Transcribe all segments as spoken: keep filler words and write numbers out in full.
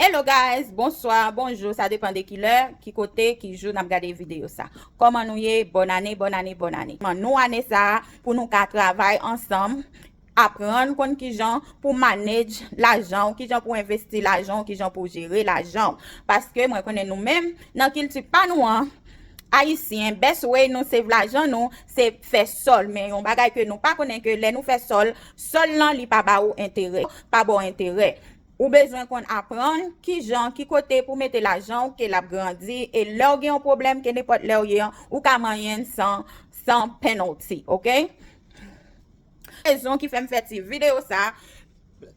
Hello guys, bonswa, bonjou, sa depan de ki lè, ki kote, ki jou n ap gade videyo sa. Kòman nou ye? Bòn ane, bòn ane, bòn ane. Kòman nou ane sa a pou nou ka travay ansanm, aprann konn kijan pou manage lajan w, kijan pou envesti lajan w, kijan pou jere lajan w. Paske mwen konnen nou menm, nan kilti pa nou an, Ayisyen, best way nou save lajan nou, se fè sòl. Men yon bagay ke nou pa konnen ke lè nou fè sòl, sòl lan li pa ba ou enterè, pa ba w enterè. Ou bezwen konn aprann kijan, ki kote pou mete lajan w ke l ap grandi, e lè w gen yon pwoblèm, ke nenpòt lè w ye an, ou ka manyen l san, san penalty, oke? Rezon ki fè m fè ti videyo sa,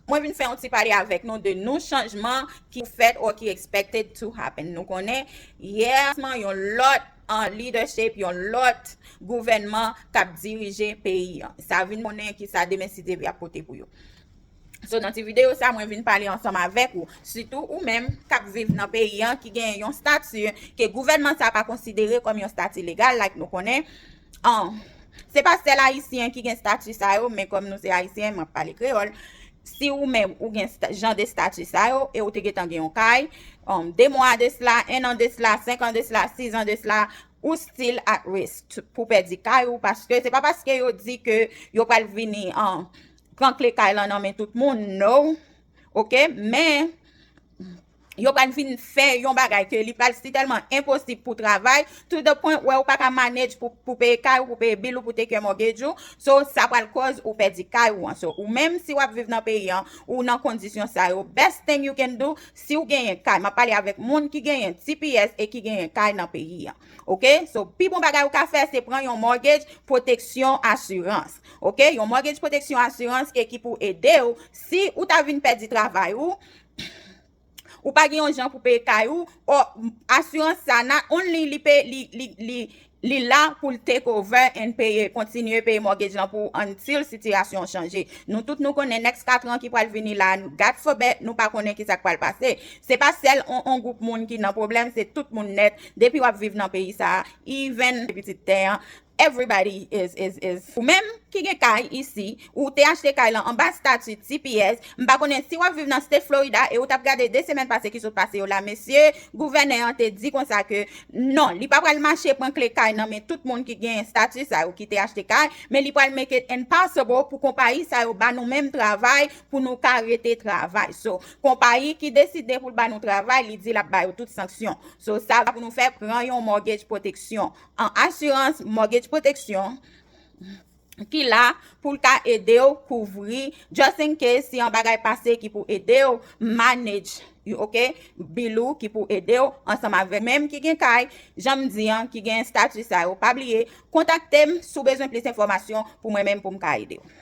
mwen vin fè yon ti pale avèk nou de nou chanjman ki fèt or ki expected to happen. Nou konnen, yè, yon lòt an leadership, yon lòt gouvènman k ap dirije peyi an. Sa vin konnen ki sa demen si Dye vle ap pote pou yo. So, nan ti videyo sa, mwen vin pale ansanm avèk ou. Sitou ou menm k ap viv nan peyi an, ki gen yon stati ke gouvènman sa pa konsidere kòm yon stati legal, like nou konnen. An, se pa sèl Ayisyen ki gen stati sa yo, men kòm nou se Ayisyen, m ap pale kreyòl. Si ou menm ou gen sta- jan de stati sa yo, e ou te gentan gen yon kay, um, de mwa de sila, en an de sila, senk an de sila, sis an de sila, ou still at risk t- pou pèdi kay ou, paske se pa paske yo di ke yo pral vini, um, pran kle kay lan nan men tout moun, no. Oke? Men, yo pral vin fè yon bagay ke li pral si tèlman enposib pou travay, to the point wè ou pa ka manage pou, pou peye kay ou, pou peye bil ou, pou take care mortgage ou. So, sa pral kòz ou pèdi kay ou an. So, ou menm si w ap viv nan peyi an, ou nan kondisyon sa yo, best thing you can do, si w genyen kay, m ap pale avèk moun ki genyen T P S e ki genyen kay nan peyi an. Oke? So, pi bon bagay ou ka fè, se pran yon mortgage protection assurance. Oke? Yon mortgage protection assurance ke ki pou ede w, si ou ta vin pèdi travay ou, ou pa gen yon jan pou peye kay ou, or, asirans sa, not only li pe, li, li, li, li la pou l take over and peye, kontinye peye mortgage lan pou ou until sitiyasyon an chanje. Nou tout nou konnen next kat an ki pral vini la, God forbid, nou pa konnen ki sa k pral pase. Se pa sèl on, on gwoup moun ki nan pwoblèm, se tout moun nèt. Depi w ap viv nan peyi sa, even pitit tè an, everybody is, is, is. Ou menm ki gen kay isi, ou te achte kay lan anba stati T P S, m pa konnen si w ap viv nan state Florida e ou t ap gade de semèn pase ki sot pase yo la, mesye, gouvènè an te di konsa ke non, li pa pral mache pran kle kay nan men tout moun ki gen stati sa yo ki te achte kay, men li pral make it impossible pou konpayi sa yo ba nou menm travay pou nou ka rete travay. So, konpayi ki deside pou l ba nou travay, li di l ap ba yo tout sanksyon. So, sa pou nou fè, pran yon mortgage protection, an asirans mortgage protection ki la pou l ka ede w kouvri, just in case, si yon bagay pase ki pou ede w manage, you, oke, bil ou, ki pou ede w ansanm avè menm ki gen kay, jan m di an, ki gen estati sa yo. Pa bliye, kontakte m si w bezwen plis enfòmasyon pou mwen menm pou m ka ede w.